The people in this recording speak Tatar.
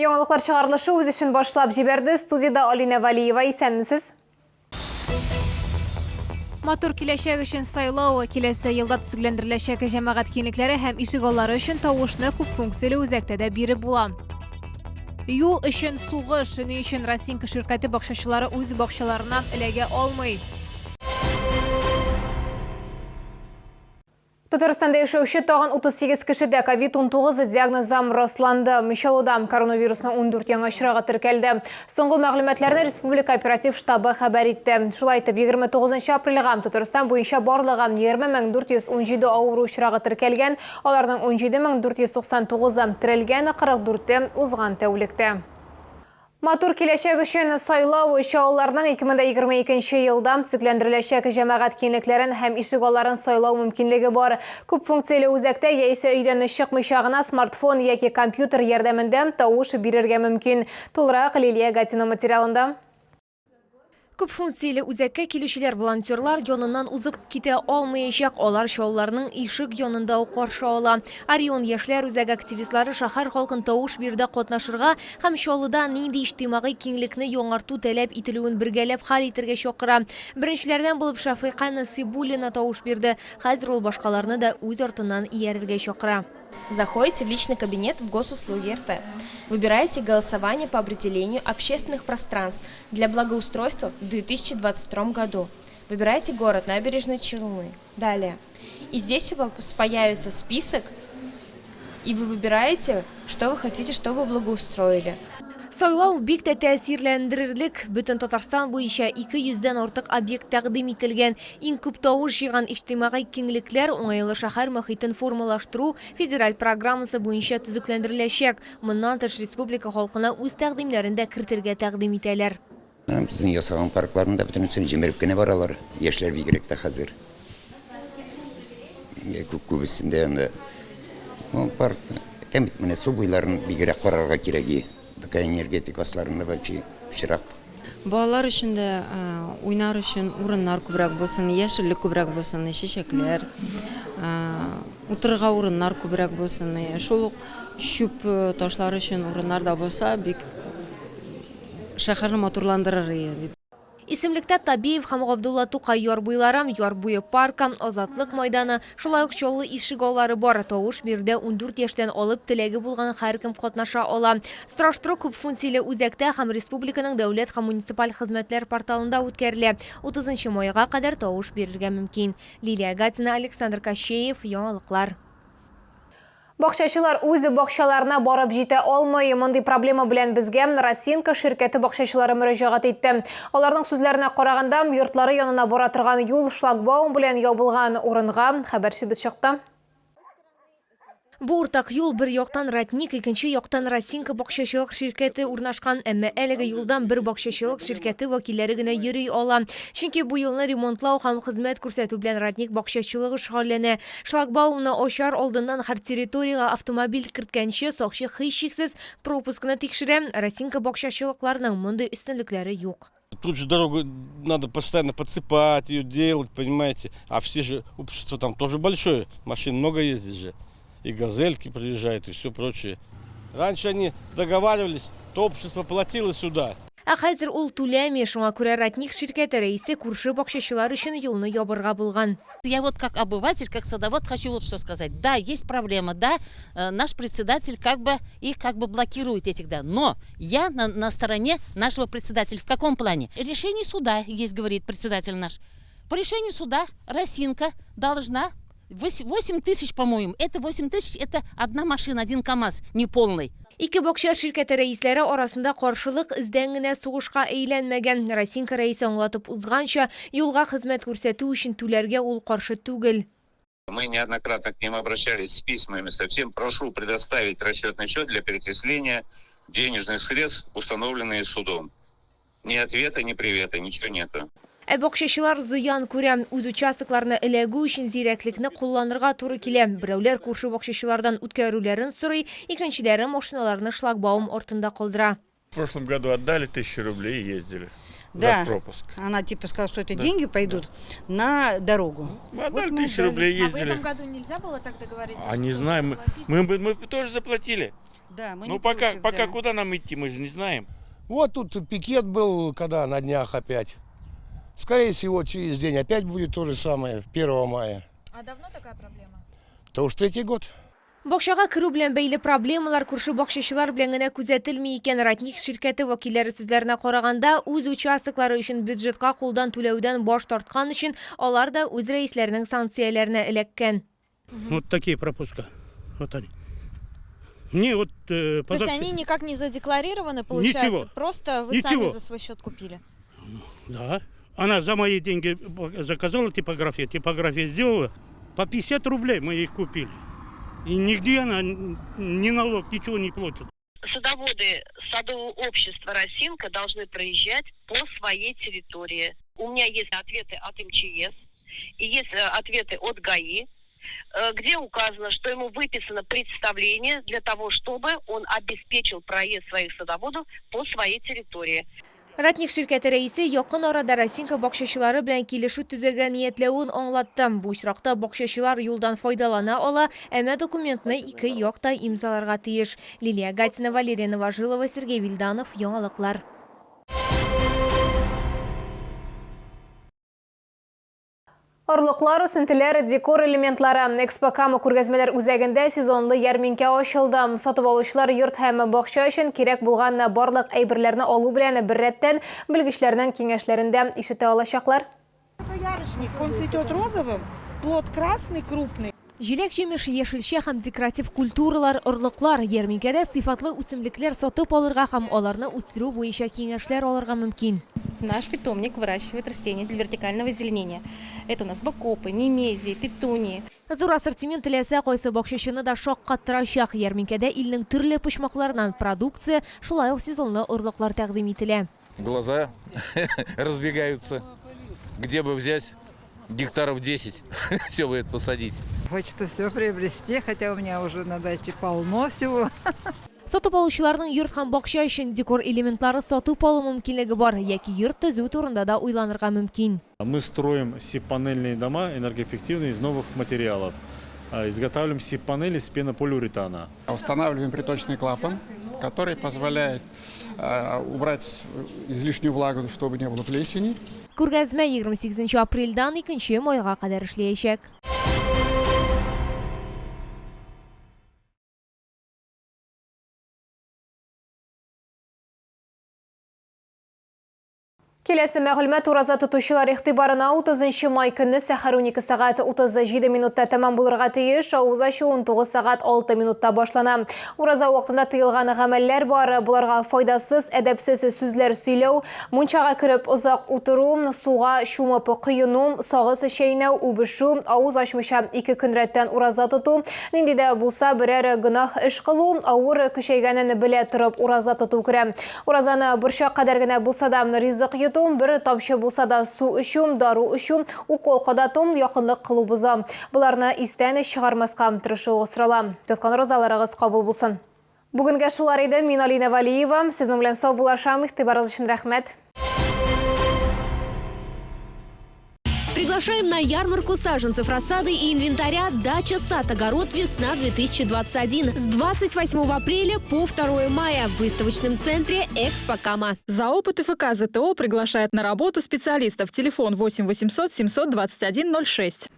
Яңалыклар чыгарылышы үз эшен башлап җибәрде. Студиядә Алинә Вәлиева. Исәнмесез. Матур киләчәк өчен сайлау киләсе елда төзекләндереләчәк җәмәгать киңлекләре һәм ишегаллары өчен тавышны күп функцияле үзәктә дә биреп була. Юл өчен сугыш, ни өчен Росинка ширкәте бакчачылары үз бакчаларына эләгә алмый? Татарстанда яшәүче тагын 38 кешедә ковид-19 диагнозы расланды. Мичалуда коронавирусның 14 яңа очрагы теркәлде. Соңгы мәгълүматларны Республика оператив штабы хәбәр итте. Шулай итеп, 29 апрельгә Татарстан буенча барлыгы 20417 авыру очрагы теркәлгән, аларның 17499-ы терелгән, 44-е узган тәүлектә. Матур киләчәк өчен сайлау Чаллыларның 2022 нче елда төзекләндереләчәк җәмәгать киңлекләрен һәм ишегалларын сайлау мөмкинлеге бар. Күп функцияле үзәктә яисә өйдән чыкмыйча гына смартфон яки компьютер ярдәмендә тавыш бирергә мөмкин. Тулырак Лилия Гатина материалында. Күп функцияле үзәккә килүчеләр волонтерлар яныннан узып китә алмаячак, алар Чаллыларның ишек янында ук каршы ала. Орион яшьләр үзәге активистлары шәһәр халкын тавыш бирүдә катнашырга һәм Чаллыда нинди иҗтимагый киңлекне яңарту таләп ителүен бергәләп хәл итәргә чакыра. Беренчеләрдән булып Шәфыйка Насыйбуллина тавыш бирде. Хәзер ул башкаларны да үз артыннан иярергә чакыра. Заходите в личный кабинет в Госуслуги РТ. Выбирайте голосование по определению общественных пространств для благоустройства в 2022 году. Выбирайте город Набережные Челны. Далее. И здесь у вас появится список, и вы выбираете, что вы хотите, чтобы благоустроили. Сайлау бик тә тәэсирләндерерлек. Бөтен Татарстан буенча 200 дән артык объект тәкъдим ителгән. Иң күп тавыш җыйган иҗтимагый киңлекләр Уңайлы шәһәр мохитен формалаштыру федераль программасы буенча төзекләндереләчәк. Моннан тыш, республика халкына үз тәкъдимнәрен дә кертергә тәкъдим итәләр. Безнең ясаган паркларны да бөтенесен җимереп кенә баралар. Яшьләр бигрәк тә хәзер. Күп күбесендә анда ну, парк, әйтәм бит, менә су буйларын бигрәк карарга кирәк. Такая энергетик асларында вообще пычрак. Балалар өчен дә уйнар өчен урыннар күбрәк булсын, яшеллек күбрәк булсын, чәчәкләр, утырырга урыннар күбрәк булсын. Шул ук чүп ташлар өчен урыннар да булса, бик шәһәрне матурландырыр иде. Исемлектә Табиев һәм Габдулла Тукай яр буйлары, Яр буе паркы, Азатлык майданы, шулай ук Чаллы ишегаллары бар. Тавыш бирүдә ундүрт яшьтән алып теләге булган һәркем катнаша ала. Сораштыру күпфункцияле үзәктә һәм республиканың дәүләт һәм муниципаль хезмәтләр порталында үткәрелә. Утызынчы майга кадәр тавыш бирергә мөмкин. Лилия Гатина, Александр Кощеев, Яңалыклар. Бакчачылар үз бакчаларына барып җитә алмый. Мондый проблема белән безгә Росинка ширкәте бакчачылары мөрәҗәгать итте. Аларның сүзләренә караганда, йортлары янына бара торган юл шлагбаум белән ябылган урынга хәбәрчебез чыкты. Бу уртак юл бер яктан Родник, икенче яктан Росинка бакчачылык ширкәте урнашкан. Әмма әлеге юлдан бер бакчачылык ширкәте вәкилләре генә йөри ала. Чөнки бу юлны ремонтлау һәм хезмәт күрсәтү белән Родник бакчачылыгы шөгыльләнә. Шлагбаумны ачар алдыннан һәр территориягә автомобиль керткәнче, сакчы һичшиксез пропускны тикшерә. Росинка бакчачылыкларының мондый өстенлекләре юк. Тут же дорогу надо постоянно подсыпать, ее делать, понимаете. А все же общество там тоже большое, машин много ездит же. И газельки приезжают, и все прочее. Раньше они договаривались, то общество платило сюда. Ә хәзер ул түләми, шуңа күрә Родник ширкәте рәисе күрше бакчачылар өчен юлны ябырга булган. Я вот как обыватель, как садовод хочу вот что сказать. Да, есть проблема, да, наш председатель как бы их как бы блокирует этих, да. Но я на стороне нашего председателя. В каком плане? Решение суда есть, говорит председатель наш. По решению суда Росинка должна 8 тысяч, по-моему. Это 8 тысяч, это одна машина, один КАМАЗ неполный. Ике бакча ширкәте рәисләре арасында каршылык эздән генә сугышка әйләнмәгән. Росинка рәисе аңлатып узганча, юлга хезмәт күрсәтү өчен түләргә ул каршы түгел. Мы неоднократно к ним обращались с письмами, со всем. Прошу предоставить расчетный счет для перечисления денежных средств, установленные судом. Ни ответа, ни привета, ничего нету. Ә бакчачылар зыян күрә. Үз участокларына эләгү өчен зирәклекне кулланырга туры килә. Берәүләр күрше бакчачылардан үткәрүләрен сорый, икенчеләре машиналарны шлагбаум артында калдыра. В прошлом году отдали 1000 рублей и ездили Да. за пропуск. Она типа сказала, что эти Да, деньги пойдут на дорогу. Мы отдали Вот мы 1000 отдали. рублей и А в ездили. этом году нельзя было так договориться? А не что знаю, заплатить? мы тоже заплатили. Да, мы Ну не пока, против, пока да. куда нам идти, мы же не знаем. Вот тут пикет был, когда на днях опять. Скорее всего, через день опять будет то же самое, 1 мая. А давно такая проблема? То уж третий год. Бакчага керү белән бәйле проблемалар күрше бакчачылар белән генә күзәтелми икән. Родник ширкәте вәкилләре сүзләренә караганда, үз участоклары өчен бюджетка кулдан түләүдән баш тарткан өчен алар да үз рәисләренең санкцияләренә эләккән. Вот такие пропуска. Вот они. Мне вот То есть они никак не задекларированы, получается? Ничего. Просто вы Ничего. сами за свой счет купили? Да. Она за мои деньги заказала типографию, типография сделала. По 50 рублей мы их купили. И нигде она ни налог, ничего не платит. Садоводы садового общества «Росинка» должны проезжать по своей территории. У меня есть ответы от МЧС и есть ответы от ГАИ, где указано, что ему выписано представление для того, чтобы он обеспечил проезд своих садоводов по своей территории. Родник ширкәте рәисе якын арада Росинка бакчачылары белән килешү төзергә ниятләвен аңлатты. Бу очракта бакчачылар юлдан файдалана ала, әмма документны ике як та имзаларга тиеш. Лилия Гатина, Валерия Новожилова, Сергей Вильданов, Яңалыклар. Орлыклар, үсентеләр, декор элементлары. Экспо Кама күргәзмәләр үзәгендә сезонлы ярминкә ачылды. Сатып алучылар йорт һәм бакча өчен кирәк булган барлык әйберләрне алу белән беррәттән белгечләрнең киңәшләрен дә ишетә алачаклар. Боярышник, он цветет розовым, плод красный, крупный. Җиләк-җимеш, яшелчә һәм декоратив культуралар, орлыклар ярминкәдә сыйфатлы үсемлекләр сатып алырга һәм аларны үстерү буенча киңәшләр алырга мөмкин. Наш питомник выращивает растения для вертикального озеленения. Это у нас бакопы, немезии, петунии. Зур ассортимент теләсә кайсы бакчачыны да шаккаттырачак. Ярминкәдә илнең төрле почмакларыннан продукция, шулай ук сезонлы орлыклар тәкъдим ителә. Глаза разбегаются. Где бы взять гектаров 10, все бы это посадить. Хочется все приобрести, хотя у меня уже на даче полно всего. Сатып алучыларның йорт һәм бакча өчен декор элементлары сатып алу мөмкинлеге бар, яки йорт төзү турында да уйланырга мөмкин. Мы строим СИП-панельные дома, энергоэффективные, из новых материалов. Изготавливаем СИП-панели из пенополиуретана. Устанавливаем приточный клапан, который позволяет убрать излишнюю влагу, чтобы не было плесени. Күргәзмә 28 апрельдән 2 майга кадәр эшләячәк. Киләсе мәгълүмат ураза тотучылар игътибарына: 30 май көнне сәхәр 12 сәгать 37 минутта тәмам булырга тиеш, авыз ачу 19 сәгать 6 минутта башлана. Ураза вакытында тыелган гамәлләр бар. Буларга файдасыз, әдәпсез сүзләр сөйләү, мунчага кереп озак утыру, суга чумып коену, сагыз чәйнәү, үбешү, авыз ачмыйча 2 көн рәттән ураза тоту, нинди дә булса берәр гөнаһ эш кылу, авыр көчәйгәнен белә торып ураза тоту керә. Уразаны борчак кадәр генә булса да ризык йоту, бер тамчы булса да су эчү, дару эчү, укол кадату, якынлык кылу боза. Боларны истән чыгармаска тырышуыгыз сорала. Тоткан уразаларыгыз кабул булсын. Бүгенгә шулар иде. Мин Алина Валиева. Сезнең белән саубуллашам. Игътибарыгыз өчен рәхмәт. Приглашаем на ярмарку саженцев рассады и инвентаря «Дача, сад, огород, весна-2021» с 28 апреля по 2 мая в выставочном центре «Экспо Кама». ЗАО ПТФК ЗТО приглашает на работу специалистов. Телефон 8 800 721 06.